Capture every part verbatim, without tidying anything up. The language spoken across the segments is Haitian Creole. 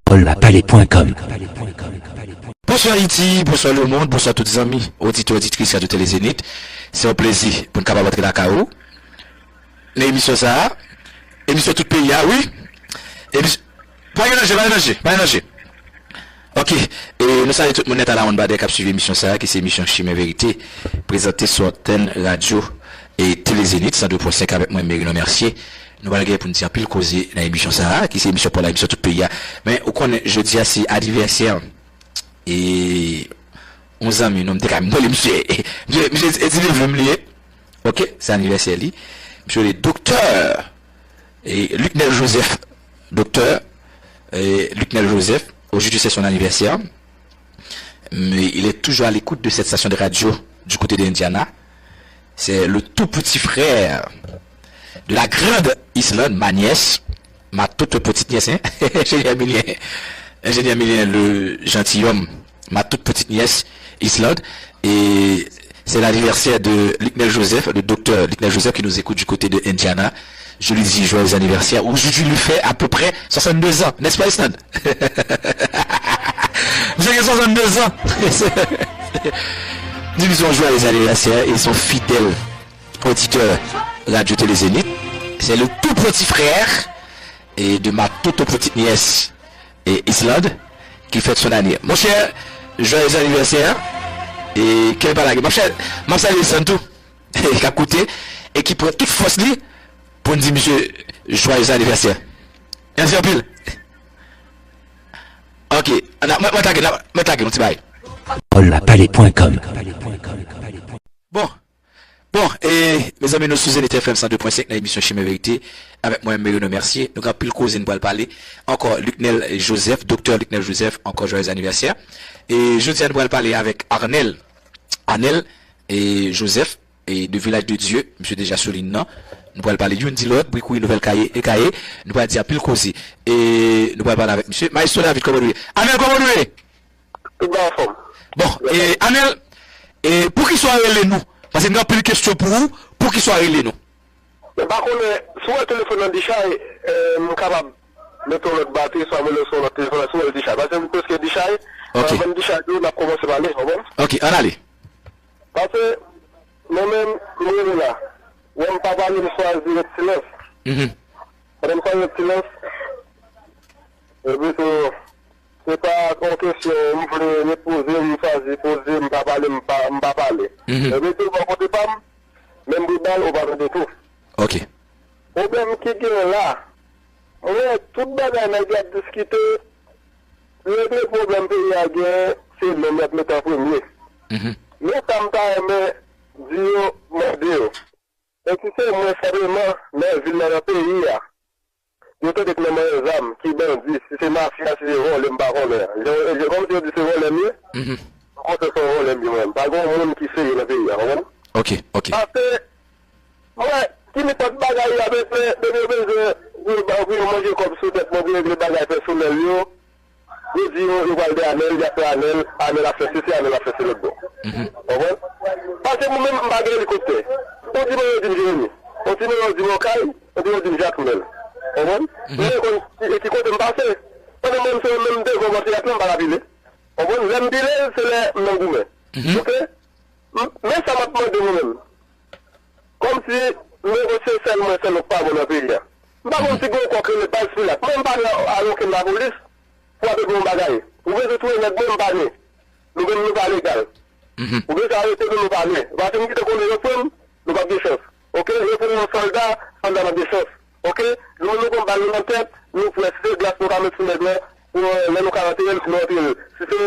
Paul la pale pwen kòm. Bonswa Ayiti, bonswa lemonn, bonswa tout zanmi, oditè, oditris Radyo Tele Zenith. Se yon plezi pou n kapab antre lakay ou nan emisyon sa a. Emisyon tout peyi a, wi. Emisyon, pa gen danje, pa gen danje, pa gen danje. Ok, e nou salye tout moun nèt alawonn badè k ap swiv emisyon sa a, ki se emisyon Chimen Verite, prezante sou antèn radyo e Tele Zenith san de pwen senk avèk mwen, Merino Mercier. Nou pral gen pou n di anpil koze nan emisyon sa a, ki se emisyon pa w la, emisyon tout peyi a. Men ou konnen, jodi a se anivèsè e yon zanmi nou, m te ka rele misye. Misye, misye, e ti nevle m li ye. Ok, se anivèsè li. Misye rele Doktè e Lucnel Joseph. Doktè e Lucnel Joseph, aujourd'hui c'est son anniversaire. Mais il est toujours à l'écoute de cette station de radio du côté de Indiana. C'est le tout petit frère de la grande Islande, ma nièce, ma toute petite nièce, hein? Ingénieur Emilien, ingénieur Emilien, le gentilhomme, ma toute petite nièce, Islande. Et c'est l'anniversaire de Lucnel Joseph, le docteur Lucnel Joseph qui nous écoute du côté de Indiana. Je lui dis joyeux anniversaire. Aujourd'hui, il fait à peu près soixante-deux ans, n'est-ce pas, Islande? Misye gen soixante-deux ans. Di misye yon joyeux anniversaire et son fidèle auditeur Radio Télé Zénith. C'est le tout petit frère et de ma toute petite nièce et Islande qui fête son année. Mon cher, joyeux anniversaire. Et quel pas la, mon cher, m ap salye Islande tou. K ap koute e ki pran tout fòs li pou n di misye joyeux anniversaire. Mèsi anpil. Ok, mwen, mwen, mwen tagè, mwen tagè yon ti bagay. Paul la pale pwen kòm. Bon, bon, e mezanmi, nou sou Zenith F M san de pwen senk nan emisyon Chimen Verite avèk mwen, Merino Mercier. Nou gen anpil koze n pral pale. Ankò, Lucnel Joseph, doktè Lucnel Joseph, ankò joyeux anniversaire. E jodi a, nou pral pale avèk Arnel. Arnel e Joseph e de Vilaj de Dye, misye deja sou liy nan. Nou pral pale youn di lòt, bri kouri nouvèl kaye e kaye. Nou pral di anpil koze. E nou pral pale avèk misye. Maestro David, kòman nou ye? Anel, kòman nou ye? Tout bon, anfòm. Bon, e Anel, e poukisa w rele nou? Paske n gen anpil kesyon pou ou. Poukisa w rele nou? Mwen pa konnen, si w wè telefòn nan dechay, e, m kapab mete yon lòt batri, swa m rele w sou yon lòt telefòn, si w wè l dechay. Paske m prèske dechay, ok, anvan m dechay tou, n ap kòmanse pale, w konprann? Ok, ann ale. Paske mwen menm, mwen rele la. Wè m pa pale, m chwazi ret silans. Mhm. Pandan m chwazi ret silans, epi tou, se pa yon kesyon, m vle ret poze, m chwazi poze, m pa pale, m pa, m pa pale. Mhm. Epi tou, bò kote pa m, menm bri bal, ou pa tande tou. Ok. Pwoblèm ki gen la, mwen wè tout bagay nèg yo ap diskite, regle pwoblèm peyi a genyen, se nonm y ap mete an premye. Mhm. Men sa m ta renmen di yo, mande yo. Men si se mwen senpleman nan vil la, nan peyi a, yo tande k nan manyen zam, ki bandi, si se mafya, si se vòlè, m pa konnen. Je, je, kòmsi yo di se vòlè m ye, mhm, m konn se yon vòlè m ye mwen. Pa gen yon moun ki serye nan peyi a, konprann? Ok, ok. Paske, mwen, ki nenpòt bagay y ap fè, depi yo bezwen, pou yo ba, pou yo manje kòb sou tèt mwen, pou yo regle bagay pèsonèl yo, yo di yo, yo pral de Anèl, y ap fè Anèl, Anèl ap fè sesi, Anèl ap fè se lòt bò. Mhm. Konprann? Paske mwen menm, m pa gen elikoptè. On ti mwen yo di m Jeremi. On ti mwen yo di m Okay, on ti mwen yo di m Jakmèl. Konprann? Mhm. Mwen konn ki, ki kote m pase. Pandan mwen menm se menm de gwo mwen te ak mwen, m pa ka pile. Konprann? Lè m pile l, se lè m nan goumen. Mhm. Oke? M, men sa m ap mande mwen menm. Kòmsi negosye sèl mwen, sèl ou k pa bon nan peyi a. M pa konn si gen yon kò k rele Baz Pilat. Mwen, m pa gen a okenn lapolis pou ap regle yon bagay. Ou bezwen touye nèg mwen, m pa gen. Nou menm, nou pa legal. Mhm. Ou bezwen arete nou, nou pa gen. Paske m gentan konnen yo pran m, nou p ap gen chans. Oke? Yo pran yon sòlda, sòlda p ap gen chans. Oke? Nou menm, nou pran bal nou nan tèt, nou prè. Si se glas nou ka met sou nèg lan, pou, euh, lè nou ka antere l, nou antere l. Si se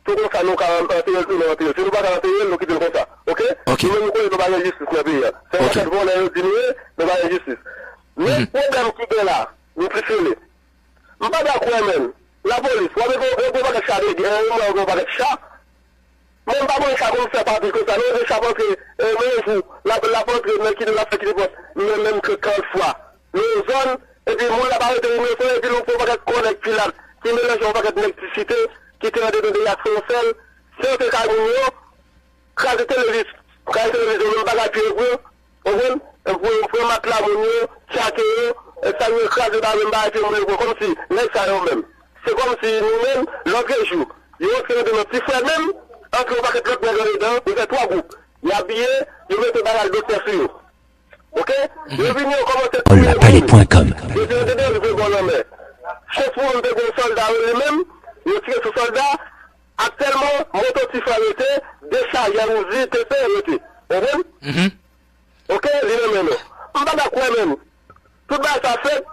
tou konsa nou ka antere l, tou nou antere l. Si nou pa ka antere l, nou kite l konsa. Oke? Ok. Nou menm nou konnen nou pa gen jistis nan peyi a. Se yon pakèt vòlè yo di nou ye, nou pa gen jistis. Men pwoblèm ki gen la, nou plis rele. M pa dakò, menm. Lapolis, w ap gen yon pakèt cha de, gen yon mwa gen yon pakèt cha. Men m pa konnen cha konn fè pa pil konsa, non, gen cha p antre, e, men yon jou, l ap, l ap antre, men kite l ap fè kite pòt, men menm ke karant fwa. Nan yon zòn, epi moun l ap arete inosan, epi nou pran yon pakèt kò nèg Pilat, ki melanje yon pakèt nèg ti site, ki te andedan de y ap fè yon sèl, se yo te kay moun yo, kraze televiz-, kraze televizyon, menm bagay pye yo pran, konprann? Pran, pran matla moun yo, tchake yo, e sa yo kraze pa menm bagay pye moun yo pran, kòmsi nèg sa yo menm, Se kòmsi nou menm, lòt jou, yo antre nan ti frè menm, antre yon pakèt lòt nèg andedan, yo fè twa gwoup. Y abiye, yo mete bagay doktè sou yo. Oke? Yo vini, yo kòmanse touye moun. Yo vini dedan, yo vin bò lanmè. Chans pou moun te gen yon sòlda li menm, yo tire sou sòlda, aktyèlman, moto ti frè yo te, dechaje Uzi, T P yo te. Ou konprann? Oke, li nan men nou. M pa ka kwè menm. Tout bagay sa fèt.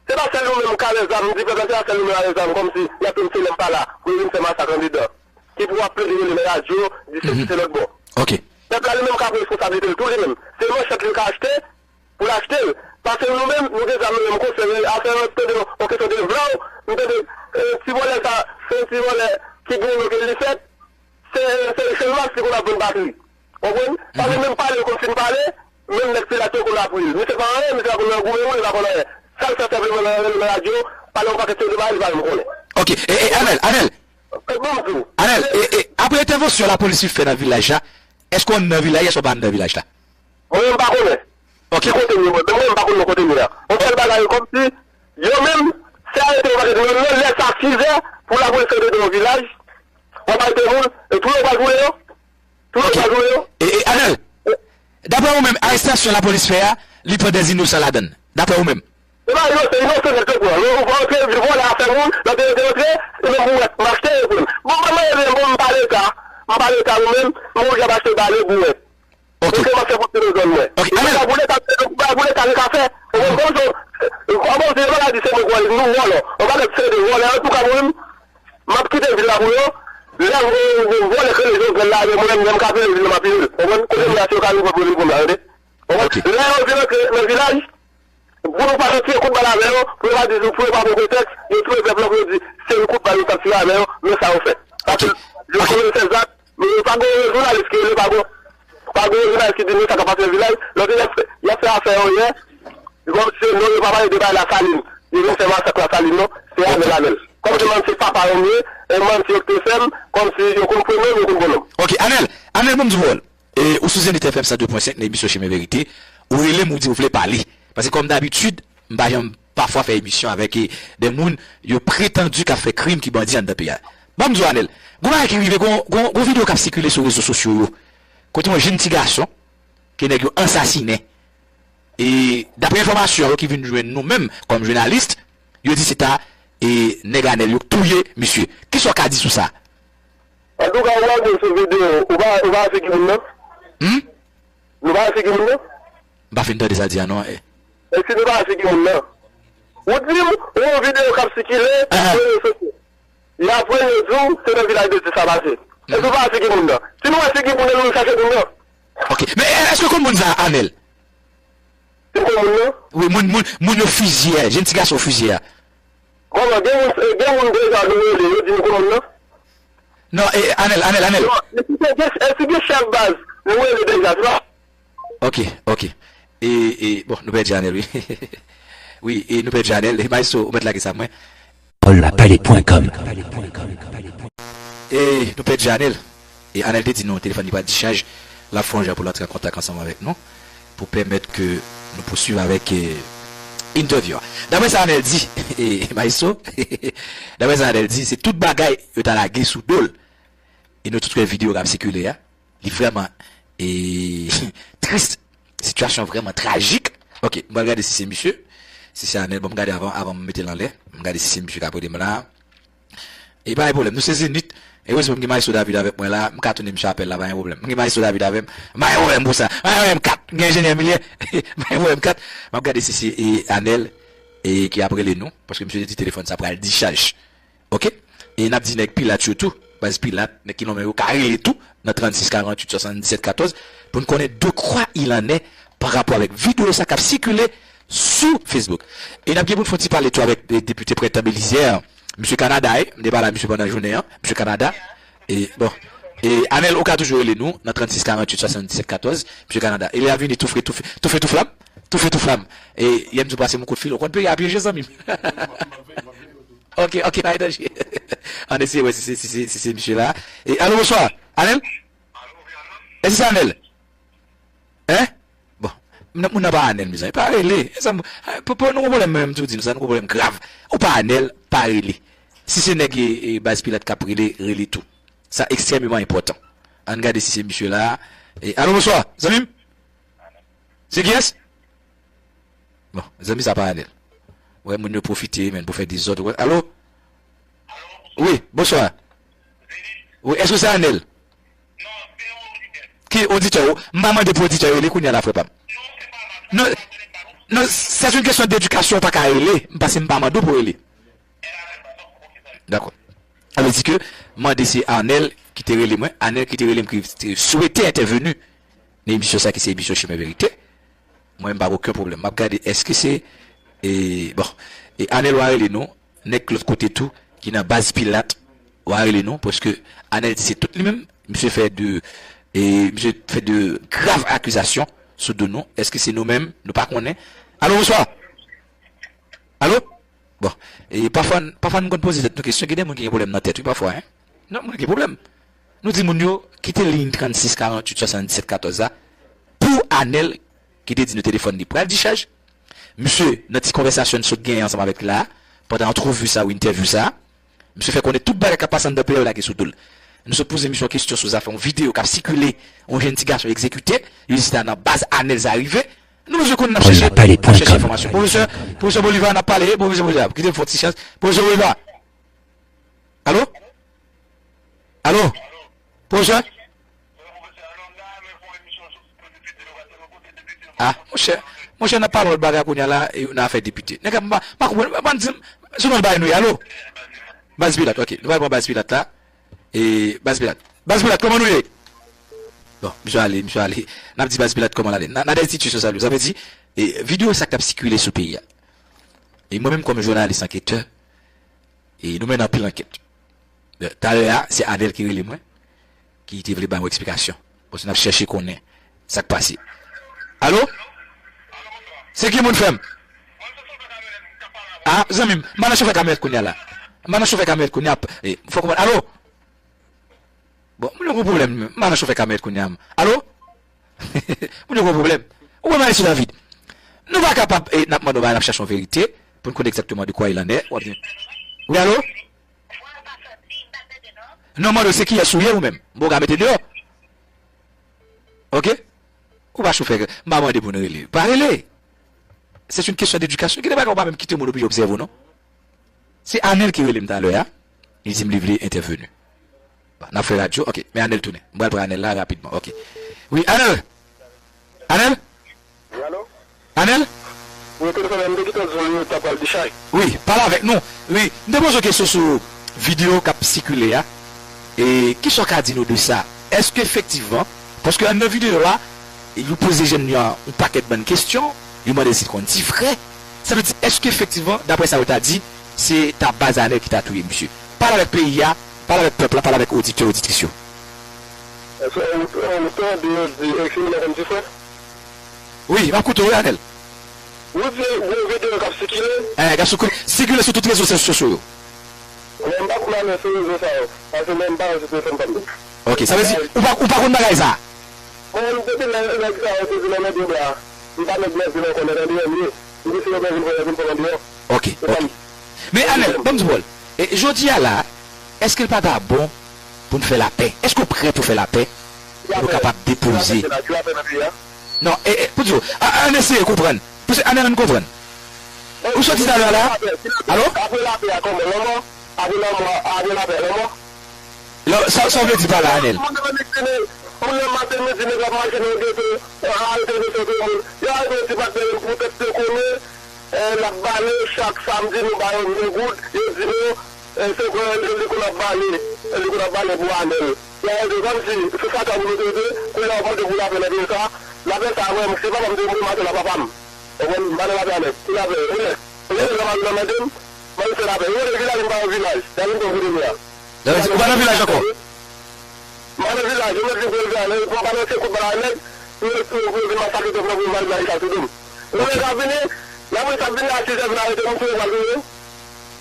Se pa sèl nou menm k avè zam, m di pèp la, se pa sèl nou menm avè zam, kòmsi y ap vin fè lè m pa la, pou yo vin fè masak andedan. Ki pou ap plede rele nan radyo, di sesi se lòt bò. Pèp la li menm ka pran responsablite l tou li menm. Se manchèt li ka achte, pou l achte l. Paske nou menm, nou gen zam nou menm, konsèy, afè, tande, yon kesyon de vlò, m tande, eh, ti vòlè sa, se yon ti vòlè ki gen yon ke li fèt, se, se, se yon mas li konn ap vann batri. Ou konprann? Sa vle menm pale, yo konn fin pale, menm nèg pilat yo konn ap ri l. Misye pa anyen, misye pa konn nan goumen, li pa konn anyen. Sa l fè senpleman nan, nan radyo, pale yon pakèt de bagay, li pa menm konnen. Ok, e, e, Anèl, Anèl. E, bon, m di w. Anèl, e, e, apre entèvansyon lapolis fin fè nan vilaj la, èske w nan vilaj, èske w pa nan vilaj la? Mwen menm m pa konnen. Ok. Ki kote m ye, mwen menm, mwen menm m pa konn nan kote m ye a. Yon sèl bagay, kòmsi, yo menm, se arete yo pa gen nan lè sa sizè, pou lapolis antre nan yon vilaj, w ap arete moun, e tou yo pral boule yo. Tou yo pral boule yo. E, e, Anèl, daprè ou menm, arestasyon lapolis fè a, li pran dè inosan ladan l. Daprè ou menm? Se pa inosan, inosan nèt yo pran. Yo, yo antre, vin vòlè afè moun, lòt yo te antre, se menm bouwèt, m achte yo pou m. Bon, mwen, mwen, bon, m pa leta, m pa leta, mwen menm, mwen oblije ap achte bal e bouwèt. Ok. Mwen kòmanse pou tire zòn mwen. Ok, Anèl. Mwen pa boule, mwen pa boule, kare kafe. Ou konprann, kòman se, kòman se, yo pa ka di se mwen k vòlè, nou vòlè. Ou pa ka di se de vòlè, antouka, mwen menm, m ap kite vil la pou yo. Lè m, m, m vòlè ke le Jozèl la, mwen menm, lè m ka vire vil la, m ap vire l. Ou konprann? Kote m ye a, se yo ka vin pran pwoblèm pou mwen, tande. Ou konprann? Ok. Lè yo vin antre nan vilaj, pou nou pa fè ti kout bal avè yo, pou yo pa di, pou yo pa pran pretèks, yo touye pèp la pou yo di, se yon kout bal yo t ap tire avè yo, men sa yo fè. Paske yo konnen se zak, men pa gen yon jounalis ki rele, pa gen, pa gen yon jounalis ki di nou sa k ap pase nan vilaj, lòt y ap fè, y ap fè afè yo yè, kòm se non, yo pa pale de bay Lasalin, yo vin fè masak Lasalin non, se Anèl, Anèl. Kòm se manti papa yo m ye, e manti yo k te fè m, kòmsi yo konn premen m, yo konn pwonon m. Ok, Anèl, Anèl, ban m di w. E, ou sou Zenith F M san de pwen senk nan emisyon Chemen Verite. Ou rele m, ou di ou vle pale. Paske kòm dabitid, m pa janm pafwa fè emisyon avèk, e, de moun yo pretandi k ap fè krim, ki bandi anndan peyi a. Ban m di w, Anèl, gon bagay ki rive, gon, gon, gon videyo k ap sikile sou rezo sosyo yo. Kote yon jenn ti gason ke nèg yo ansasinen. E daprè enfòmasyon yo ki vin jwenn nou menm kòm jounalis, yo di se ta, e, nèg Anèl yo k touye misye. Kisa w ka di sou sa? Antouka, ou pa vle sou videyo, ou pa, ou pa figi moun nan? Hmm? Nou pa figi moun nan? M pa fin tande sa di a non. E si nou pa figi moun nan? Ou di m, ou yon videyo k ap sikile sou rezo sosyo. Y apre yo di w, se nan vilaj de Dieu sa pase. Èske ou pa figi moun nan? Si nou wè figi moun nan, nou chache moun nan. Ok. Men, e, èske w konn moun sa, Anèl? Se pou moun nan? Wi, moun, moun, moun yo fizye a, jenn ti gason fizye a. Kòman? Gen moun, gen moun deja nou rele, yo di nou konn moun nan? Non, e, Anèl, Anèl, Anèl. Non, èske gen, èske gen chèf baz nou rele deja, se pa? Ok, ok. E, e, bon, nou pèdi Anèl, wi. Wi, e nou pèdi Anèl. E Maestro, ou mèt lage sa mwen. Pòl lapale pwen kòm. E nou pèdi Anèl. E Anèl te di nou telefòn li pa dichaj, l ap fè yon jan pou l antre an kontak ansanm avèk nou, pou pèmèt ke nou pouswiv avèk, e, entèvyou a. Daprè sa Anèl di, e, Maestro, daprè sa Anèl di, se tout bagay yo ta lage sou do l. E nou tout wè videyo k ap sikile a. Li vrèman, e, tris. Sitiyasyon vrèman trajik. Ok, m pral gade si se misye. Si se Anèl, bon, m gade avan, avan m mete l anlè. M gade si se misye k ap rele m la. E pa gen pwoblèm, nou se Zenith. Erezman, m gen Maestro David avèk mwen la. M ka tounen misye apèl la, pa gen pwoblèm. M gen Maestro David avè m. M pa gen pwoblèm pou sa. M pa gen pwoblèm kat. M gen enjenyè Milyen. M pa gen pwoblèm kat. M ap gade si se, e, Anèl, e, ki ap rele nou. Paske misye te di telefòn sa pral dichaj. Ok? E n ap di nèg Pilat yo tou, baz Pilat, nèg ki nonmen yo ka rele tou nan trannsis karanntuit swasanndisèt katòz pou n konnen de quoi il en est pa rapò avèk videyo sa k ap sikile sou Facebook. E n ap gen pou n fè yon ti pale tou avèk, e, depite Prentan Belizaire, misye Kanada, wi, m te pale a misye pandan jounen an, misye Kanada. E, bon, e, Anèl, ou ka toujou rele nou nan trannsis karanntuit swasanndisèt katòz, misye Kanada. E lè a vini, tou fre, tou fre, tou fre, tou flam, tou fre, tou flam. E, yè m di w pase m yon kout fil, ou konn peyi a pyeje, zanmi m. Ok, ok, pa gen danje. Ann eseye wè si se, si se, si se misye la. E, alo, bonswa. Anèl? Èske se Anèl? Hein? Bon, moun nan, moun nan pa Anèl, mezanmi. Pa rele. E sa, m, a, pou, pou nou gon pwoblèm, menm tou di nou sa, nou gon pwoblèm grav. Ou pa Anèl, pa rele. Si se nèg e, e baz Pilat k ap rele, rele tou. Sa ekstrèmeman enpòtan. Ann gade si se misye la. E, alo, bonswa, zanmi m? Se kiyès? Bon, zanmi sa pa Anèl. Wè, moun yo pwofite, men, pou fè dezòd. Wè, alo? Wi, bonswa. Wi, èske se Anèl? Ki oditè ou? M pa mande pou oditè rele kounye a la, frè pa m. Non, non, c'est une question d'éducation, ou pa ka rele. M pase m pa mande w pou rele. Dakò. Sa vle di ke mande se Anèl ki te rele mwen, Anèl ki te rele m, ki te swete entèveni nan emisyon sa ki se emisyon Chemen Verite. Mwen, m pa gen okenn pwoblèm. M ap gade, èske se, e, bon, e Anèl w a rele nou, nèg lòt kote tou, ki nan baz Pilat, w a rele nou, paske Anèl di se tout li menm, misye fè de, e, misye fè de grav akizasyon sou do nou. Èske se nou menm? Nou pa konnen. Alo, bonswa. Alo? Bon, e pafwa, pafwa nou konn poze tèt nou kesyon, gen de moun ki gen pwoblèm nan tèt, wi, pafwa, en. Non, moun gen pwoblèm. Nou di moun yo, kite liy trannsis karanntuit swasanndisèt katòz la, pou Anèl, ki te di nou telefòn li pral dichaj. Misye, nan ti konvèsasyon n sot genyen ansanm avèk li la, pandan antrevi sa ou entèvyou sa, misye fè konnen tout bagay k ap pase anndan peyi a, yo lage sou do l. Nou sot poze misye yon kesyon sou zafè yon videyo k ap sikile, yon jèn ti gason egzekite, yo di se ta nan baz Anèl sa rive. Nou bezwen konn n ap chèche, n ap chèche enfòmasyon. Pwofesè, pwofesè Bolivar, n ap pale, pwofesè Bolivar, kite m fè yon ti chans. Pwofesè Bolivar. Alo? Alo? Pwofesè? Ah, monchè, monchè, n ap pale lòt bagay kounye a la, e n a fè depite. Nèg la, m pa, m pa konprann, m pa di m, sou non l bay nou ye, alo? Baz Pilat, ok. Nou pral pran Baz Pilat la. E, Baz Pilat. Baz Pilat, kòman nou ye? Bon, misye ale, misye ale. N ap di Baz Pilat kòman l ale. N a, n a de ti sou sa, sa vle di, e, videyo sa k t ap sikile sou peyi a. E mwen menm kòm jounalis anketè, e nou mennen anpil ankèt. Talè a, se Anèl ki rele mwen, ki te vle ba yon eksplikasyon. Paske n ap chèche konnen sa k pase. Alo? Se ki moun frè m? Ah, zanmi m, m pa nan chofè kamyonèt kounye a la. M pa nan chofè kamyonèt kounye a. E, fò konprann. Alo? Bon, moun yo gen pwoblèm, m pa nan chofè kamyonèt kounye a. Alo? Moun yo gen pwoblèm. Ou wè Maestro David? Nou pa kapab, e, n ap mande yon bagay, n ap chache yon verite, pou n konn egzakteman de quoi il en est. W ap di, wi, alo? Non, mande w se kiyès ou ye ou menm. Bon, w ka mete deyò. Ok? Ou pa chofè, m pa mande pou n rele. Pa rele. C'est une question d'éducation. Gen de bagay ou pa menm kite moun oblije obsève w, non. Se Anèl ki rele m talè a. Li di m li vle entèveni. Bon, n ap fè radyo. Ok, men Anèl tounen. M pral pran Anèl la rapidman. Ok. Wi, Anèl! Anèl? Wi, alo? Anèl? Wi, telefòn nan, m te gentan di w li t ap pral dechay. Wi, pale avèk nou. Wi, m te poze w kesyon sou videyo k ap sikile a. E kisa w ka di nou de sa? Èske efektivman, paske anndan videyo a, yo poze jèn li an yon pakèt bann kesyon, yo mande l si l konn difrè. Sa vle di, èske efektivman, daprè sa yo ta di, se ta baz Anèl ki ta touye misye? Pale avèk peyi a, pale avèk pèp la, pale avèk oditè, oditris yo. Èske ou, ou tande yo di, e, kriminèl konn difrè? Wi, m ap koute w, wi, Anèl. Ou di gon videyo k ap sikile? Eh, k ap sikile, sikile sou tout rezo sosyo yo. Mwen, m pa konn ale sou rezo sa yo, paske mwen, m pa rete telefòn pa m. Ok, sa vle di, ou pa, ou pa konn bagay sa? Bon, depi lè nèg sa yo te vin anmède m la, m pa nèg nan vil ankò, nèg andeyò m ye. M di se yo mwen vin voye vin pran andeyò. Ok, ok. Men Anèl, ban m di w, e, jodi a la, èske l pa ta bon pou n fè lapè? Èske w prè pou fè lapè? Pou nou kapab depoze. Non, e, e, pou di w, a, a, ann eseye konprann. Pou se, ann, ann konprann. Ou soti talè a la? Alo? Apre lapè a, kòman? Lanmò? Apre lanmò, apre lapè, lanmò? Sa, sa w vle di pa la, Anèl? Moun nan maten, midi, nèg ap mache nan geto, arete mesye touye moun. Yo arete yon ti patnè m poutèt yo konnen, eh, l ap bale chak samdi, nou ba yo ven goud, yo di nou, eh, se vre, li konn ap bale, li konn ap bale pou Anèl. Yo arete kòmsi se sa k ap otorite, kounye a w ap mande pou lapè nan peyi sa, lapè sa a vrèman, se papa m te mouri maten la, papa m. Ou konprann? M pa nan lapè a nèt. Ki lapè? Ou nèt. Ou nèt, nan mari nan mande m, mande se lapè. Ou konn vilaj, m pa yon vilaj. Gade m jan kote m ye a. Sa vle di, ou pa nan vilaj ankò? M pa nan vilaj, yo mèt vin pran vilaj, men m pa nan se kout bal a nèg, yo mèt vin masakre pèp la pou yo vin sa sou do m. Lè nèg ap vini, lè polis ap vini a sizè vin arete moun, se yo pral touye yo.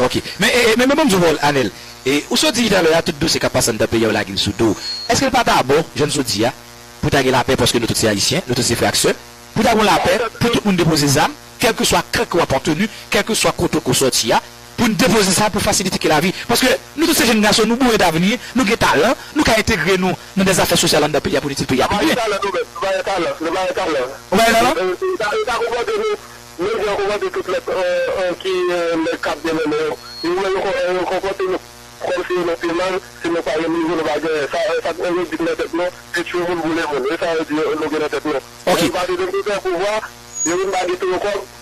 Ok. Men, e, e, men, men, ban m di w, Anèl, e, ou sot di talè a, tout dosye k ap pase anndan peyi a, yo lage l sou do w. Èske l pa ta bon, jan n sot di a, pou ta gen lapè, paske nou tout se Ayisyen, nou tout se frè ak sè, pou ta gen lapè, pou tout moun depoze zam, kèlkeswa kan ke w apateni, kèlkeswa kote ke w sòti a, pou n depoze sa pou fasilite ke lavi. Paske nou tout se jenn gason, nou boure davni, nou gen talan, nou ka entegre nou nan de zafè sosyal anndan peyi a pou n itil peyi a pi byen. Nou pa gen talan nou menm, nou pa gen talan, nou pa gen talan. Ou pa gen talan? Yo ka konpòte nou menm jan yo konpòte tout lòt ki nèg k ap demennen yo. Yo menm yo konpòte nou kòmsi yo nan pi mal, si nou pa gen nivo, nou pa gen sa, sa k yo di nan tèt nou, se tchwe moun, boule moun. E sa yo di nou gen nan tèt nou. Ok. Lè nou pase de nou fè pouvwa, yo vin pa gen tou yo kòb.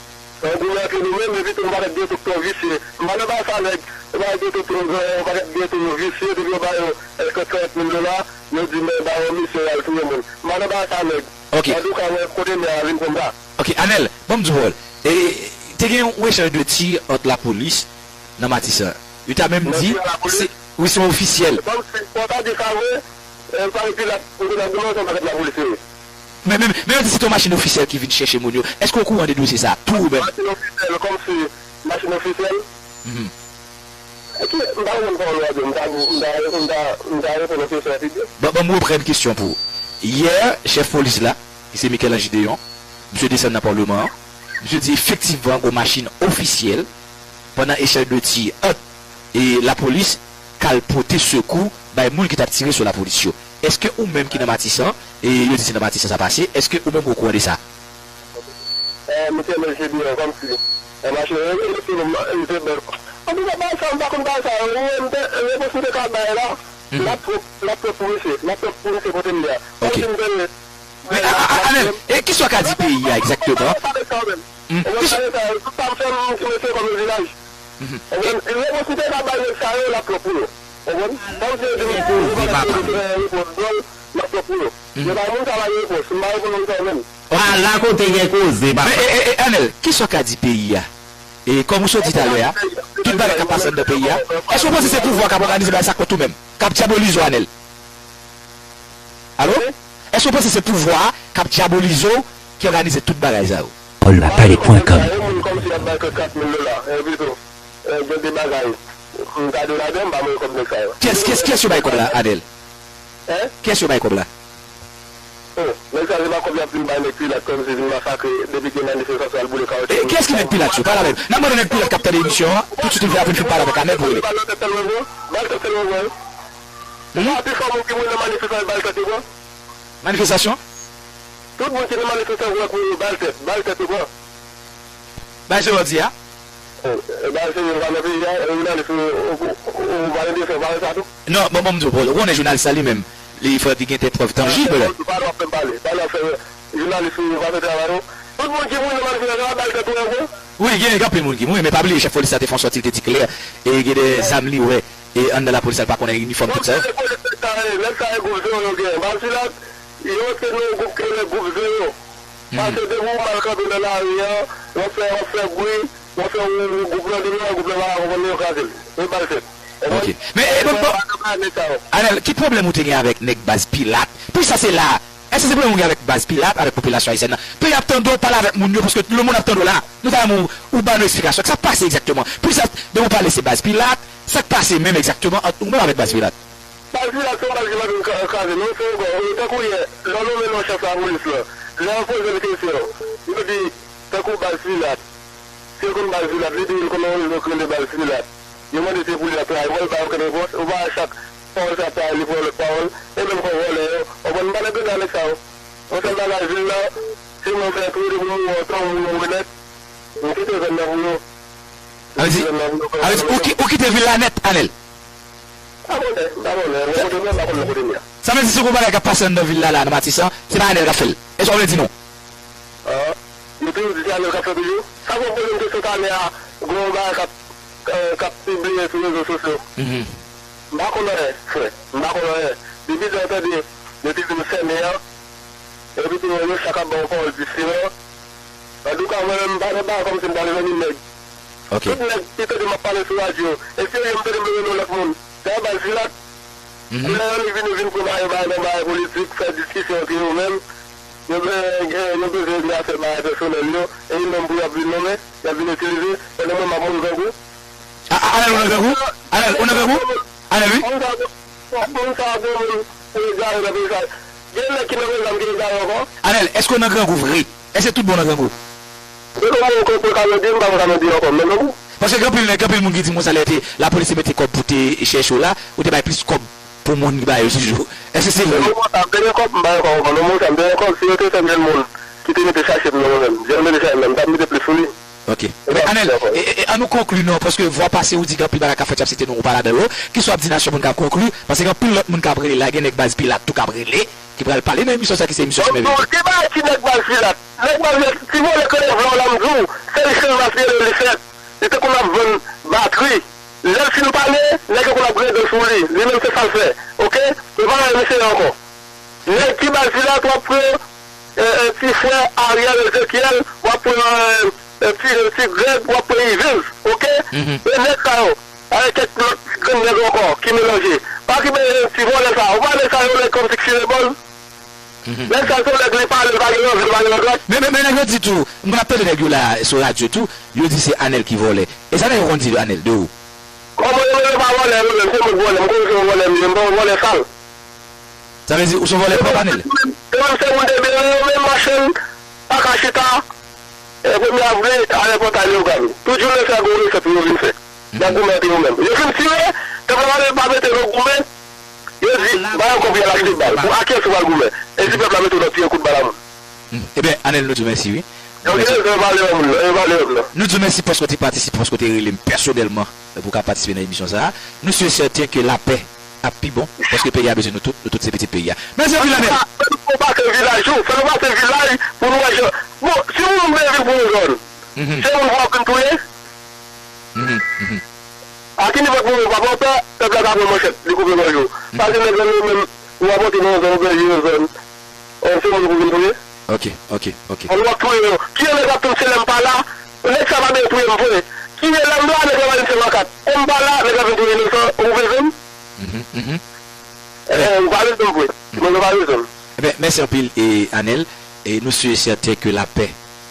An goumen antre nou menm, epi tou nou pa t gen tou k twò visye. M pa nan bagay sa nèg, yo pa t gen tou, tou, yo pa t gen tou yo visye, depi yo ba yo èske trant mil dola, yo di men ba yo misyon y al touye moun. M pa nan bagay sa nèg. Ok. Antouka, mwen kote nèg la vin konn sa. Ok, Anèl, ban m di w pawòl. E, te gen yon echanj de tir ant lapolis nan Matisan. Yo ta menm di, se, wi, se yon ofisyèl. Ban m si, fò w ta di sa vre, e, pa gen pilat, ou te nan goumen, se yon pakèt lapolis yo ye. Men, men, men yo di se te yon machin ofisyèl ki vin chèche moun yo. Èske w okouran de dosye sa a tou ou menm? Machin ofisyèl, kòmsi machin ofisyèl? Mhm. Ki, m pa konprann pawòl w ap di, m ta, m ta, m ta, m ta reponn yon kesyon epi di. Bon, bon, m reprann kesyon pou ou. Yè, chèf polis la, ki se Michel-Ange Deyon, misye desann nan palman an, misye di efektivman gon machin ofisyèl, pandan echanj de tir ant e lapolis k al pote sekou bay moun ki t ap tire sou lapolis yo. Èske ou menm ki nan Matisan, e yo di se nan Matisan sa pase, èske ou menm ou okouran de sa? Eh, mesye, mesye, byen, kòmsi. Eh, machin, eh, mesye, nou, eh, mesye, bèl. Antouka, bagay sa, m pa konn bagay sa, ou menm, te, repons m te ka bay la, l ap twòp, l ap twòp pou misye, l ap twòp pou misye kote m ye a. Ok. Kòmsi m tande, men, a, a, a, Anèl, e kisa w ka di peyi a egzakteman? Ou konn bagay sa, tout sa m fè, m ti mesye kòm yon vilaj. Ou konprann? Repons m te ka bay nèg sa yo, l ap twòp pou yo. Ou konprann? Kòmsi yo di m, repons dwòl, l ap twòp pou yo. Yo bay moun sa yo repons, m pa reponn moun sa yo menm. Ala kote gen koze, papa. Men, e, e, e, Anèl, kisa w ka di peyi a? E, kòm ou sot di talè a, tout bagay k ap pase anndan peyi a, èske w panse se pouvwa k ap òganize bagay sa kont ou menm, k ap dyabolize w, Anèl? Alo? Èske w panse se pouvwa a k ap dyabolize w, ki òganize tout bagay sa yo? Paul la pale pwen kòm. Yon moun kòmsi y ap bay kòb kat mil dola, e, pito, e, gen de bagay, m ta di w ladan, m pa mete kòb nèg sa yo. Kiyès, kiyès, kiyès yo bay kòb la, Anèl? Hein? Kiyès yo bay kòb la? Oh, nèg sa se pa kòb y ap vin bay nèg Pilat kòmsi vin masakre depi gen manifestasyon al boule kawoutchou. E, kiyès ki nèg Pilat yo? Pale avè m. N ap mande nèg Pilat k ap tande emisyon an, tout swit li vin, vin pale avèk Anèl pou rele. Ba l tèt sèlman, bro. Ba l tèt sèlman, bro. Hmm? Sa pi fò moun ki mouri nan manifestasyon, ba l tèt yo, bro. Manifestasyon? Tout moun ki nan manifestasyon, ba l tèt, ba l tèt yo, bro. Bay se w di a? E, e, bay se yo pa nan peyi a, e, jounalis, ou, ou, ou, ou pa gen dosye, ou pa wè sa tou? Non, bon, bon, m di w, bon, ou konnen jounalis la li menm, li fò li gen de prèv tanjib. Pale w ap fè m pale, pale w ap fè, jounalis ou pa fè travay ou. Tout moun ki mouri nan manifestasyon an, bay tèt ou an gwo. Wi, gen anpil moun ki mouri, men pa bliye chèf polis la te fè yon sòti, li te di klè, e gen de zam li wè, e anndan lapolis la, li pa konnen inifòm, tout sa yo. Nèg sa yo gwoup zewo yo genyen, Bazilat, yo se nan yon gwoup ki rele gwoup zewo. Paske depi w mal kanpe nan lari an, w ap fè, w ap fè bri, w ap fè yon gwoup nan demen, gwoup nan pa ka konprann li, yo kraze l. Yo ba l tèt. Ok. Men, e, bon, bon, Anèl, ki pwoblèm ou te gen avèk nèg baz Pilat? Poukisa se la? Èske se pwoblèm ou gen avèk baz Pilat, avèk popilasyon ayisyèn nan? Peyi ap tande w, pale avèk moun yo, paske lemonn ap tande w la. Nou ta renmen w, ou ba nou eksplikasyon. Sa k pase egzakteman? Poukisa, depi w pale se baz Pilat, sa k pase menm egzakteman ant ou menm avèk baz Pilat? Baz Pilat se yon baz ki pa vin kraze, non, se yon baz, tankou yè, lè w nonmen nan chèf lapolis la, lè yo poze l kesyon, yo di, tankou baz Pilat, si yo konn baz Pilat, li di yo l konn yon rezon ki rele baz Pilat. Yo mande se pou li l ap travay, bon, li pa yo kenn repons, ou pa wè chak pawòl sa pawòl, li pran lòt pawòl, e menm kon vòlè yo, w konprann, m pa nan grenn avèk sa yo. Yon sèl bagay, vil la, se mwen fè tou, depi m mouri, antan m mouri, m renèt, m kite zòn nan pou yo. M kite zòn nan pou yo fè zòn nan pou yo. Ou kite vil la nèt, Anèl? Pa konnen, m pa konnen. Lè kote m ye, m pa konn lè kote m ye. Sa vle di si gon bagay k ap pase anndan vil la, la, nan Matisan, se pa Anèl k ap fè l. E sa w vle di nou? Ah, yo toujou di se Anèl k ap fè toujou. Sa fè w poze m kesyon talè a, gon bagay k ap, eh, k ap pibliye sou rezo sosyo. M pa konn anyen, frè. M pa konn anyen. Depi lè w tande yo te vin fèmen an, epi tou yo chak ap ba w pawòl diferan. Antouka, mwen menm, m pa nan bagay kòmsi m ta vin zanmi nèg. Ok. Tout nèg ki tande m ap pale sou radyo, e serye m tande m bezwen non lòt moun. Se yon baz Pilat. Lè yo vini vin prepare bagay nan bagay politik, fè diskisyon antre yo menm, yo, yo bezwen regle afè bagay pèsonèl yo, e yon nonm pou y ap vin nonmen, y ap vin itilize, pandan mwen m ap mouri grangou. A, a, Anèl, ou nan grangou? Anèl, ou nan grangou? Anèl, wi. Moun sa, moun sa, gwo moun, pou egare nan peyi sa. Gen nèg ki nan peyi sa ki egare ankò. Anèl, èske w nan grangou vre? Èske tout bon nan grangou? Depi w pa konn prekavè di, m pa prekavè di ankò, m nan grangou. Paske gen anpil nèg, gen anpil moun ki di m konsa lè te lapolis te mete kòb pou te chèche w la, ou te bay plis kòb pou moun ki ba yo toujou. Èske se vre? Non, mwen, sa, m te gen kòb, m bay kòb ankò. Non, mwen, sa, m te gen kòb, si yo te fè m jwenn moun ki te mete chache m nan mwen menm. Jan m mete chache m nan, m t ap mete plis sou li. Ok. Ebyen, Anèl, e, e, e, ann nou konkli non, paske vwa pase ou di gen anpil bagay k ap fèt, y ap site nou, ou pa ladan yo. Kisa w ap di nasyon pou n ka konkli? Paske gen anpil lòt moun k ap rele la, gen nèg baz Pilat tou k ap rele, ki pral pale nan emisyon sa ki se emisyon Sou Mèvil. Bon, ki bagay ti nèg baz Pilat? Nèg baz Pilat, ti vòlè ke lè vòlè w la m di w, sèl chenj la se li fèt. Li te konn ap vann batri. Lè l fin pale, nèg yo konn ap grede sou li. Li menm se sa l fè. Ok? Yo pa nan emisyon ankò. Nèg ki baz Pilat, w ap pran, e, e, ti frè Ariel Ezekiel, w ap pran, e, e, ti, ti Greg, w ap pran Yves. Ok? E nèg sa yo, avèk kèk lòt grenn nèg ankò ki melanje. Pa kite ti vòlè sa yo. Ou pa nèg sa yo, nèg kòm si ki file bòz. Nèg sa se yon nèg li pale, li pa gen anvi, li pa gen regrèt. Men, men, men nèg yo di tou, m konn ap tande nèg yo la sou radyo tou, yo di se Anèl ki vòlè. E sa nèg yo konn di Anèl de ou? Kòman yo menm yo pa vòlè, yo menm se mwen k vòlè, m konnen se yon vòlè m ye, m pa yon vòlè sal. Sa vle di ou se yon vòlè pwòp, Anèl? Yo menm se moun debyen yo menm, machann, pa ka chita, e, premye avril, ale pòtay Leyogàn. Tout jounen se gon resèt pou yo vin fè. Y ap goumen ant yo menm. Yo fin tire, pèp la pa mete yo goumen, yo di, ba yo kòb y al achte bal. Pou a kiyès ou pral goumen? E si pèp la mete w nan tire kout bal a moun? Hmm. Ebyen, Anèl, nou di w mèsi, wi. Yo gen rezon, yo pa vle wè moun nan, yo pa vle wè m nan. Nou di w mèsi paske w te patisipe, paske w te rele m pèsonèlman pou w ka patisipe nan emisyon sa a. Nou si e sèten ke lapè ap pi bon, paske peyi a bezwen nou tout, nou tout se pitit peyi a. Mèsi anpil, Anèl. Fè nou pase vilaj yo, fè nou pase vilaj pou nou wè jan. Bon, si yon moun vle vin pou yon zòn, se moun pou w ap vin touye? Mhm, mhm. A ki nivo pou ou, papa, w pè, pèp la ka pran manchèt, li koupe gòj ou. Paske nèg lan yo menm, ou ap monte nan yon zòn, ou pèdi yon zòn. An se moun pou vin touye? Ok, ok, ok. An w ap touye yo. Ki lè nèg ap touye se lè m pa la? Nèg sa pa bezwen touye m vre. Ki lè m la, nèg la pa vin fè makat. Kon m pa la, nèg la vin touye inosan, ou bezwen m? Mhm, mhm. Eh, ou pa bezwen m vre. Mwen, ou pa bezwen m. Ebyen, mèsi anpil, e, Anèl. E nou si e sèten ke lapè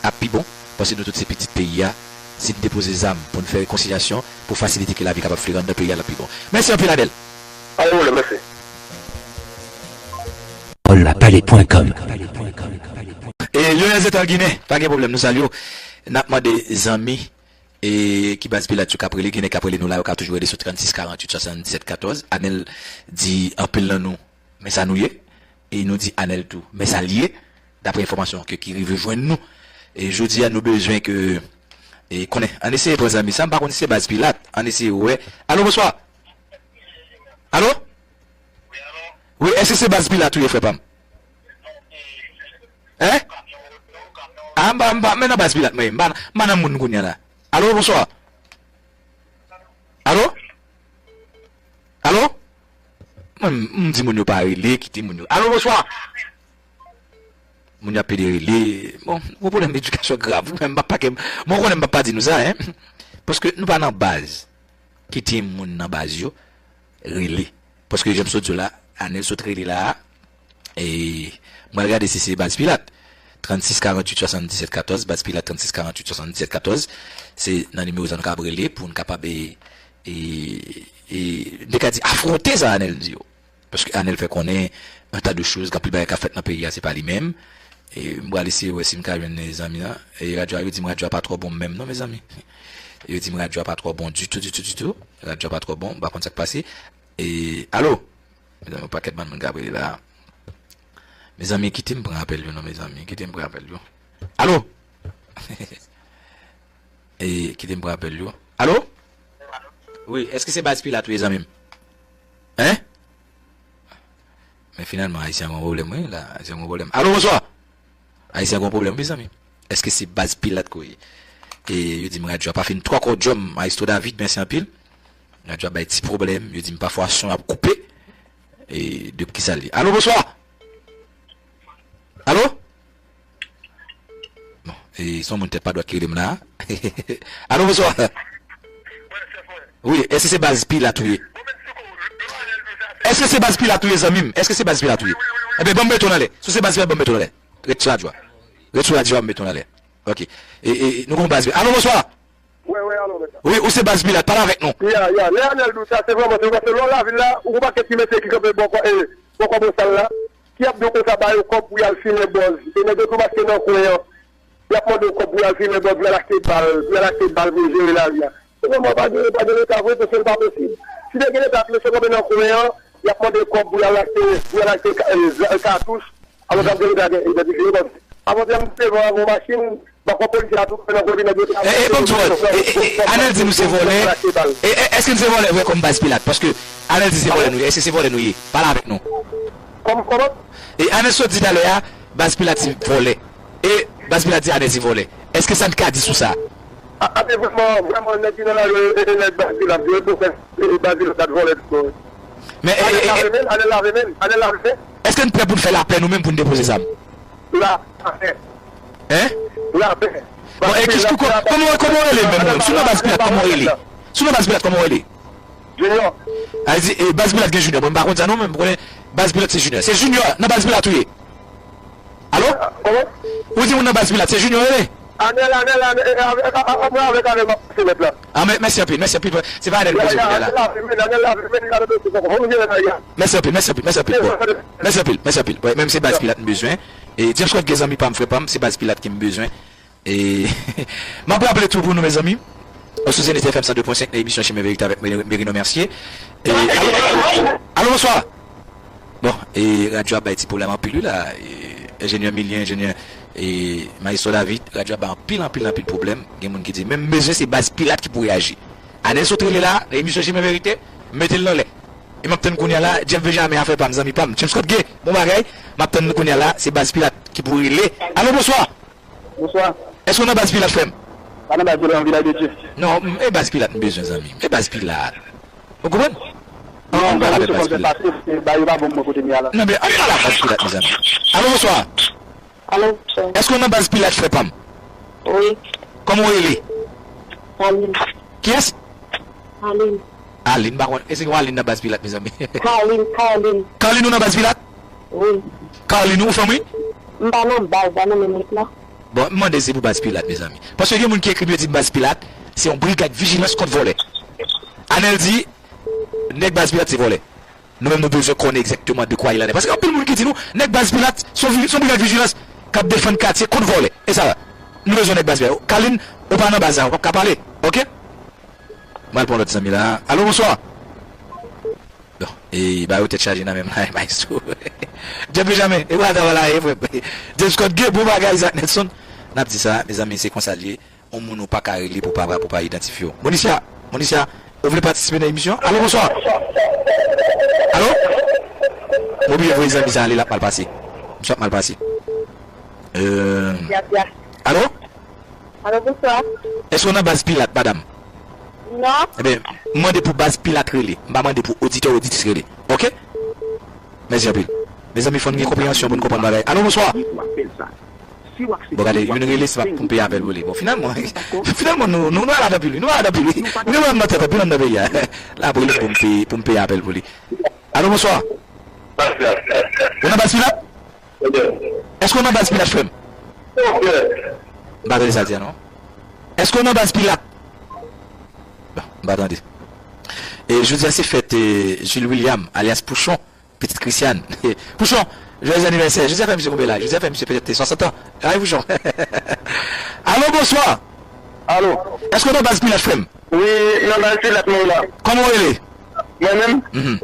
ap pi bon, paske nou tout se pitit peyi a. Si n depoze zam pou n fè rekonsilyasyon, pou fasilite ke lavi kapab fleri anndan peyi a, l ap pi bon. Mèsi anpil, Anèl. Pa gen pwoblèm, mèsi. Paul la pale pwen kòm. E Lionel Zetal Ginen, pa gen pwoblèm, nou salye w. N ap mande zanmi e ki baz Pilat yo k ap rele, gen nèg k ap rele nou la, yo ka toujou rele sou trannsis karanntuit swasanndisèt katòz. Anèl di anpil nan nou, men sa nou ye. E nou di Anèl tou, men sa l ye. Daprè enfòmasyon ke, ki rive jwenn nou. E jodi a, nou bezwen ke, e konnen, ann eseye pran zanmi sa, m pa konn si se baz Pilat, ann eseye wè. Alo, bonswa. Alo? Wi, èske se baz Pilat ou ye, frè pa m? Hein? A, m pa, m pa, men nan baz Pilat mwen ye. M pa, m pa nan moun kounye a la. Alo, bonswa. Alo? Alo? Mwen, m, m di moun yo pa rele, kite moun yo. Alo, bonswa. Moun yo ap pede rele. Bon, gon pwoblèm edikasyon grav. Mwen, m pa, pa ke, mwen konnen m pa, pa di nou sa, hein. Paske nou pa nan baz. Kite moun nan baz yo rele. Paske jan m sot di w la, Anèl sot rele la a, e m pral gade si se baz Pilat. Trannsis karanntuit swasanndisèt katòz, baz Pilat trannsis karanntuit swasanndisèt katòz. Se nan nimewo sa nou kapab rele pou n kapab, e, e, e, m te ka di afwonte sa Anèl di yo. Paske Anèl fè konnen un tas de choses, gen anpil bagay k ap fèt nan peyi a, se pa li menm. E m pral eseye wè si m ka jwenn zanmi an. E radyo a, yo di m radyo a pa twò bon menm non, mezanmi. Yo di m radyo a pa twò bon ditou, ditou, ditou. Radyo a pa twò bon, m pa konn sa k pase. E, alo? Mezanmi, yon pakèt bann moun k ap rele la. Mezanmi, kite m pran apèl yo non, mezanmi. Kite m pran apèl yo. Alo? E, kite m pran apèl yo. Alo? Wi, èske se baz Pilat ou ye, zanmi m? Hein? Men finalman, Ayisyen an gon pwoblèm, wi, la. Ayisyen an gon pwoblèm. Alo, bonswa! Ayisyen an gon pwoblèm, wi, zanmi. Èske se baz Pilat ke w ye? E yo di m radyo a pa fin twò kò djòm, Maestro David, mèsi anpil. Radyo a bay ti pwoblèm, yo di m pafwa son ap koupe. E de kisa l ye? Alo, bonswa! Alo? Bon, e se yon moun tèt pa dwat ki rele m la. Alo, bonswa. Wi, èske se baz Pilat ou ye? Èske se baz Pilat ou ye, zanmi m? Èske se baz Pilat ou ye? Ebyen, ban m mete w nan lè. Si w se baz Pilat, ban m mete w nan lè. Ret sou radyo a. Ret sou radyo a, m mete w nan lè. Ok. E, e, nou gon baz Pilat. Alo, bonswa. Wi, wi, alo, mèt la. Wi, ou se baz Pilat, pale avèk nou. Ya, ya, lè Anèl di w sa, se vrèman, se vrèman, paske lè w lavil la, ou gon pakèt ti mesye ki kanpe bò kò, e, bò kò bosal la, ki ap di w konsa ba yo kòb pou y al fimen bòz. E nèg yo tou mache nan kwen an, y ap mande w kòb pou y al fimen bòz, pou y al achte bal, pou y al achte bal pou yo jere lari a. Premyèman, pa gen, pa gen leta vre, paske l pa posib. Si te gen leta, ap mete kòb nan kwen an, y ap mande kòb pou y al achte, pou y al achte ka- e, za- e, katouch, alò k ap gen leta gen idantifye yo, paske avan te monte devan avè yon machin, m pa kwè polisye a tou fè nan kwen epi nèg yo te E, e, ban m di w, e, e, e, Anèl di nou se vòlè. E, e, èske n se vòlè vre kòm baz Pilat? Paske Anèl di se vòlè nou ye. Èske se vòlè nou ye? Pale avèk nou. Kòman, kòman? E Anèl sot di talè a, baz Pilat se vòlè. E baz Pilat di Anèl se vòlè. Èske sa n ka di sou sa? A, a, men vrèman, vrèman, nèg ki nan lari yo, e, e, nèg baz Pilat yo, e, pou fè, e, e, baz Pilat vòlè tou. Men, e, Anèl e, e, lave men, Anèl lave men, Anèl lave men. Èske n prè pou n fè lapè nou menm pou n depoze zam? Lapè. Hein? Lapè. Bon, e kis kou kòman, kòman w rele menm non? Si w nan baz Pilat, kòman w rele? Si w nan baz Pilat, kòman w rele? Junior. A di, e, baz Pilat gen Junior. Bon, m pa konn sa non, men m konnen baz Pilat se Junior. Se Junior nan baz Pilat ou ye? Alo? Kòman? Ou di moun nan baz Pilat, se Junior rele? Anèl, Anèl, Anèl, e, avèk, a, a, a, mwen avèk Anèl m ap pase lèt la. A, mè- mèsi anpil, mèsi anpil. Se pa Anèl m bezwen kounye a la. Anèl lave men, Anèl lave men, Anèl lave men. Mèsi anpil, mèsi anpil, mèsi anpil. Bon, mèsi anpil, mèsi anpil. Bon, menm se baz Pilat m bezwen. E James Scott gen zanmi pa m, frè pa m, se baz Pilat ke m bezwen. E m ap raple tou pou nou, mezanmi, nou sou Zenith F M san de pwen senk nan emisyon Chemen Verite avèk Meri- Merino Mercier. E, alo, alo, bonswa. Bon, e radyo ap bay ti pwoblèm anpil wi la. E, enjenyè Milien, enjenyè, e, Maestro David, radyo ap bay anpil, anpil, anpil pwoblèm. Gen moun ki di, men m bezwen se baz Pilat ki pou reyaji. Anèl sot rele la, nan emisyon Chemen Verite, m mete l nan lè. E m ap tann kounye a la, Jeff Benjamin, afè pa m, zanmi pa m. James Scott Gay, bon bagay. M ap tann nou kounye a la, se baz Pilat ki pou rele. Alo, bonswa. Bonswa. Èske w nan baz Pilat, frè m? Pa nan baz Pilat, nan Vilaj de Dye. Non, m- e baz Pilat m bezwen, zanmi m. E baz Pilat. Ou konprann? Non, ann pale de baz Pilat. Bagay yo pa bon pou mwen kote m ye a la. Non, men ann pale a baz Pilat, mezanmi. Alo, bonswa. Alo, bonswa. Èske w nan baz Pilat, frè pa m? Wi. Kòman w rele? Kalin. Kiyès? Kalin. Alin, m pa konn. Èske gen Alin nan baz Pilat, mezanmi? Kalin, Kalin. Kalin, ou nan baz Pilat? Wi. Kalin, ou fanm, wi? M pa nan baz, pa nan menm lèt la. Bon, m mande se pou baz Pilat, mezanmi. Paske gen moun ki ekri m, yo di m baz Pilat, se yon brigad vijilans kont vòlè. Anèl di, nèg baz Pilat se vòlè. Nou menm, nou bezwen konnen egzakteman de kwa il en est. Paske anpil moun ki di nou, nèg baz Pilat, se yon vi- se yon brigad vijilans k ap defann katye kont vòlè. E sa, nou bezwen nèg baz Pilat. Kalin, ou pa nan baz la, ou p ap ka pale. Oke? Mwen al pran lòt zanmi la. Alo, bonswa. Bon, e ba yo tèt chaje nan menm la, maestro. Jeff Benjamin, e wata wala, e frè. James Scott Gay, bon bagay, Isaac Nelson. N ap di sa, mezanmi, se konsa l ye. Yon moun ou pa ka rele pou pa, pou pa idantifye w. Monisya, Monisya, ou vle patisipe nan emisyon? Alo, bonswa. Alo? Mwen bliye voye zanmi sa ale, l ap mal pase. Misye ap mal pase. Euh, Alo? Alo, bonswa. Èske w nan baz Pilat, madanm? Non. Ebyen, m mande pou baz Pilat rele. M pa mande pou oditè, oditris rele. Oke? Mèsi anpil. Mezanmi, fò n gen konpreyansyon pou n konprann bagay. Alo, bonswa. Bon, gade, youn rele, se pa pou m peye apèl pou li. Bon, finalman, finalman, nou, nou, nou al adan pil, wi. Nou al adan pil, wi. Nou gen pwoblèm nan tèt, anpil anndan peyi a. L ap rele pou m peye, pou m peye apèl pou li. Alo, bonswa. Ou nan baz Pilat? Èske w nan baz Pilat, frè m? M pa tande sa l di a, non. Èske w nan baz Pilat? Bon, m pa tande. E jodi a se fèt, e, Jules William, alyas Pouchon, pitit Christiane. Pouchon, joyeux anniversaire. Jodi a fè misye konbyen laj? Jodi a fè misye petèt swasant an. Ay, Pouchon. Alo, bonswa. Alo. Èske w nan baz Pilat, frè m? Wi, nan baz Pilat mwen ye la. Kòman w rele? Mwen menm? Mhm.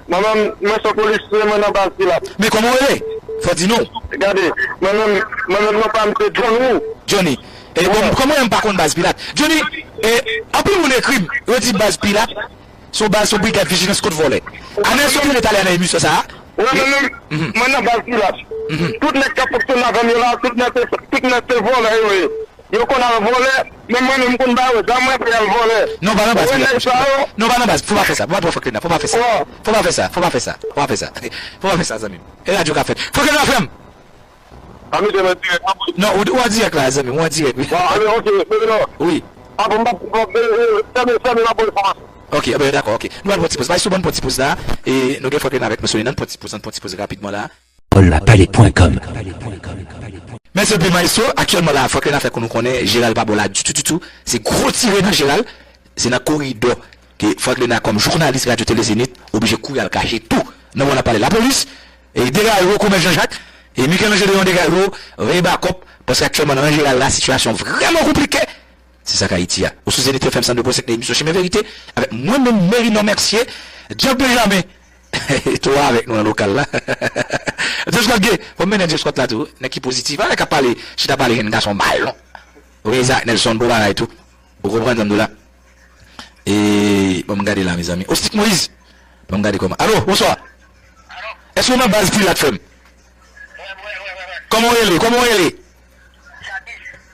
Mwen menm, mwen se yon polisye, mwen nan baz Pilat. Men kòman w rele? Fò di non. Gade, mwen menm, mwen menm non pa m se Johnny. Johnny. E bon, kòman m pa konn baz Pilat? Johnny, e, anpil moun ekri m, yo di baz Pilat, se yon baz, se yon brigad vijilans kont vòlè. Anèl sot rele talè nan emisyon sa a. Wi, mwen menm, mhm, mwen nan baz Pilat. Mhm. Tout nèg k ap fonksyone avè m yo la, tout nèg se, tout nèg se vòlè yo ye. Yo konn al vòlè, men mwen menm m konn ba yo zam mwen pou y al vòlè. Non, pa nan baz Pilat, non, pa nan baz, fò pa fè sa, fò pa fè sa, fò pa fè sa, fò pa fè sa, fò pa fè sa, fò pa fè sa, fò pa fè sa, zanmi m. E radyo k ap fèt. Fò ke nou fè m. A misye mwen dirèk, non? Non, ou, ou an dirèk la, zanmi m, ou an dirèk, wi. Bon, ale, oke, men non. Wi. A bon, m pa, bon, e, e, fèmen, fèmen, m ap ba w enfòmasyon. Oke, ben, dakò, oke. Nou al pran ti poz. Bay sou ban pran ti poz la, e nou gen fòk nou avèk nou sou li, nan pran ti poz, nan pran ti poz rapidman la. Paul Lapalais point com. Mèsi anpil, maestro. Aktyèlman la, fòk n a fè kou nou konnen, Jeral pa bò la ditou, ditou. Se gwo tire nan Jeral. Se nan koridò ke Franklin a kòm jounalis Radyo Tele Zenith, oblije kouri al kache tou nan mòn ap pale lapolis. E Degayou, Komès Jean Jacques, e Michel-Ange Léon Degayou, veye bakòp, paske aktyèlman nan Jeral la, sitiyasyon vrèman konplike. Se sa k Ayiti a. Ou sou Zenith F M san de pwen senk nan emisyon Chimen Verite avèk mwen menm, Merinon Mercier, Djank Benjamin. Tou avèk nou nan lokal la. James Rodge, fò m mennen James Scott la tou. Nèg ki pozitif. A nèg k ap pale, chita pale jèn gason balon. Reza ak Nelson, bon bagay tou. Ou konprann sa m di w la? E, bon, m gade la, mezanmi. Ostik Moïse, bon, m gade kòman. Alo, bonswa. Èske w nan baz Pilat, frè m? Kòman w rele? Kòman w rele?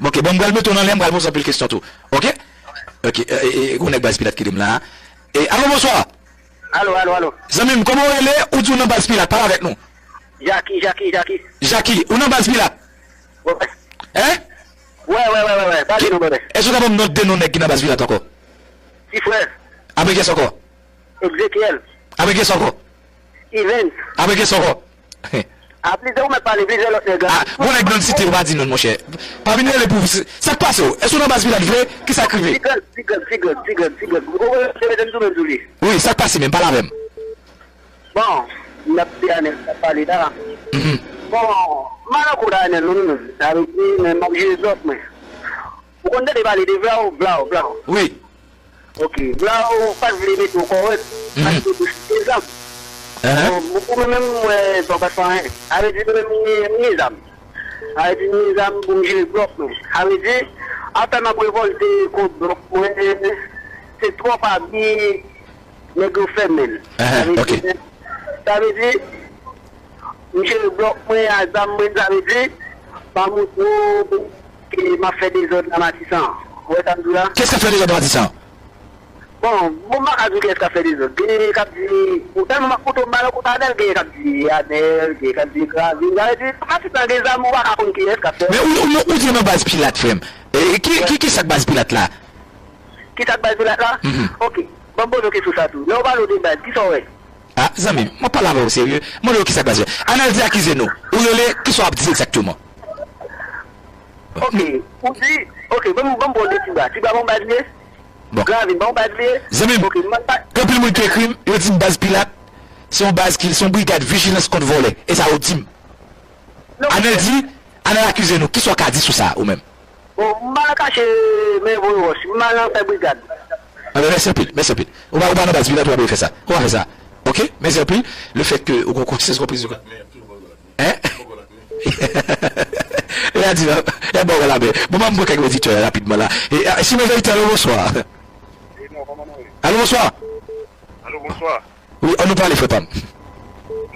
Ok, bon, m pral mete w nan lè, m pral poze anpil kesyon tou. Ok? Ok, e, e, e, gon nèg baz Pilat ki rele m la. E, alo, bonswa. Alo, alo, alo. Zanmi m, kòman w rele? Ou di w nan baz Pilat, pale avèk nou. Jaki, Jaki, Jaki. Jaki, ou nan baz Pilat? Wè. Hein? Wè, wè, wè, wè, wè. Pale non, brother. Èske w ka ban m non de non nèg ki nan baz Pilat ankò? Ti frè. Apre kiyès ankò? Egzekyèl. Apre kiyès ankò? Evens. Apre kiyès ankò? A plizyè ou mèt pale, plizyè lòt nèg. Ah, gon nèg nan site, ou pa di non, monchè. Pa vin rele pou, sa k pase w? Èske w nan baz Pilat vre? Kisa k rive? Ti Greg, Ti Greg, Ti Greg, Ti Greg, Ti Greg. Ou konprann, se mete m sou menm sou li. Wi, sa k pase menm? Pale avè m. Bon, m ap di Anèl, sa pale la. Mhm. Bon, m pa nan kou la, Anèl, non, non, non. Sa vle di, men m ap jere zòt, mwen. Ou konn tande pale de Vlao, Vlao, Vlao. Wi. Ok, Vlao pa t vle mete w kòrèk, mhm, paske ou chite zam. Ahan. Bon, ou menm, menm, m wè sa w pa t fè anyen. Sa vle di, mwen menm, m gen, m gen zam. Sa vle di, m gen zam pou m jere blòk mwen. Sa vle di, apre m ap revòlte kont blòk mwen, se twòp abi nèg yo fèmen l. Ahan, ok. Sa vle di, sa vle di, m jere blòk mwen ak zam mwen, sa vle di, m a montre w ke m ap fè dezòd nan Matisan. Ou wè sa m di w la? Kiyès k ap fè dezòd nan Matisan? Bon, bon, m pa ka di w kiyès k ap fè dezòd. Genyen k ap di, ou tèlman m ap koute w, m pa nan kote Anèl, genyen k ap di Anèl, genyen k ap di Gravin. Sa vle di, Matisan gen zam, ou pa ka konn kiyès k ap fè. Men ou, ou, ou di nan baz Pilat, frè m. E, e, ki, ki, ki sa k baz Pilat la? Ki sa k baz Pilat la? Mhm. Ok. Ban m poze w kesyon sa tou. Lè w pale w de baz, kisa w wè? Ah, zanmi m, mwen pale avè w serye. Mwen di w kisa k pase. Anèl di akize nou. Ou rele, kisa w ap di egzakteman? Ok, ou di, ok, ban m, ban m ba w de Ti Bra. Ti Bra, ban m baz li ye? Bon. Gravin, ban m baz li ye? Zanmi m, ok, m pa gen anpil moun ki ekri m, yo di m baz Pilat, se yon baz ki, se yon brigad vijilans kont vòlè. E sa yo di m. Non, Anèl di, Anèl akize nou. Kisa w ka di sou sa, ou menm? Bon, m pa nan kache men voye wòch, m pa nan fè brigad. Anben, mèsi anpil, mèsi anpil. Ou pa, ou pa nan baz Pilat, ou pa dwe fè sa. Ou pa fè sa. Ok? Mèsi anpil. Le fèt ke ou gon konsyans, gon priz de konsyan. Hein? E a di la, e a ba w la men. Bon, m ap pran kèk oditè rapidman la. E, a, Chimen Verite, alo, bonswa. Alo, bonswa. Alo, bonswa. Wi, ann nou pale, frè pa m.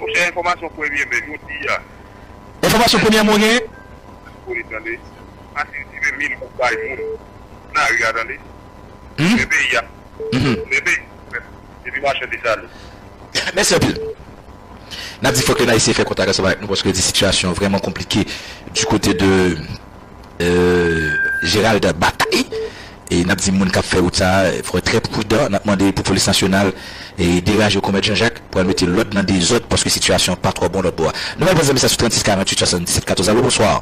Monchè, enfòmasyon premye men jodi a. Enfòmasyon premye men w genyen? Wi, tande. Asil ti ven mil goud bay moun nan lari a, tande. Hmm? Men peyi a. Mhm. Men peyi a. Epi machann de salop. Mèsi anpil. N ap di fòk leta ayisyen fè kontak ansanm avèk nou paske yo di sitiyasyon an vrèman konplike du kote de euh, Gérald Bataille. E n ap di moun k ap fè wout sa a, fò trè pridan. N ap mande pou polis nasyonal e deraje Komèt Jean Jacques pou al mete lòd nan dezòd paske sitiyasyon an pa twò bon lòt bò a. Nou pral pran zanmi sa sou trannsis karanntuit swasanndisèt katòz. Alo, bonswa.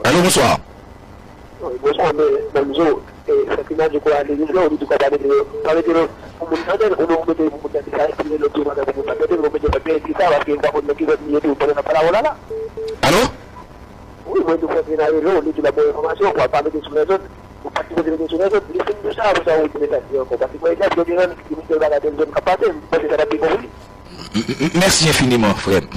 Alo, bonswa. Bonswa, men, men, Zo, e, sa ki nan di kwa legliz la, ou di kwa pa mete yo, pa mete yo pou moun tande, ou nou mete pou moun tande sa, epi lòt yo pa tande pou moun pa tande, nou mete pa tande sa, paske yo pa konn nan ki zòn li ye tou, pandan n ap pale avè w la, la. Alo? Wi, mwen tou fè vin a rezon, li tou la bon enfòmasyon, pou al pa mete sou lèzòt, ou pa sipoze mete sou lèzòt, li fin di sa, apre sa, ou di mesaj li ankò. Paske mwen, egzanp, yo gen nan ki misye bagay tèl zòn k ap pase, m panse sa t ap pi bon pou li. M, m, m, mèsi enfiniman, frè m.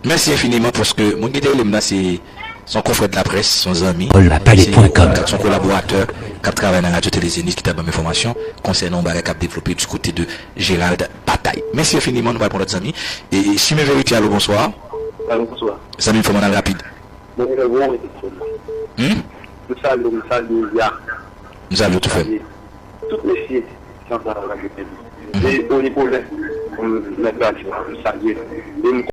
Mèsi enfiniman, paske moun ki te rele m nan, se, se yon konfrè de laprès, se yon zanmi. Se yon kolaboratè k ap travay nan Radyo Tele Zenith ki t ap ban m enfòmasyon konsènan yon bagay k ap devlope du kote de Gérald Bataille. Mèsi enfiniman, nou pral pran lòt zanmi. E, e, Chimen Verite, alo, bonswa. Alo, bonswa. Zanmi m, fè m ann al rapid. Bon, mwen, bon, mwen, telefòn nan. Hmm? M salye w, m salye w, ya. M salye w tou, frè m. Tout mesye ki anba la, yo te di. Mhm. E Oni Polè, m, mèt radyo a, m salye l. E m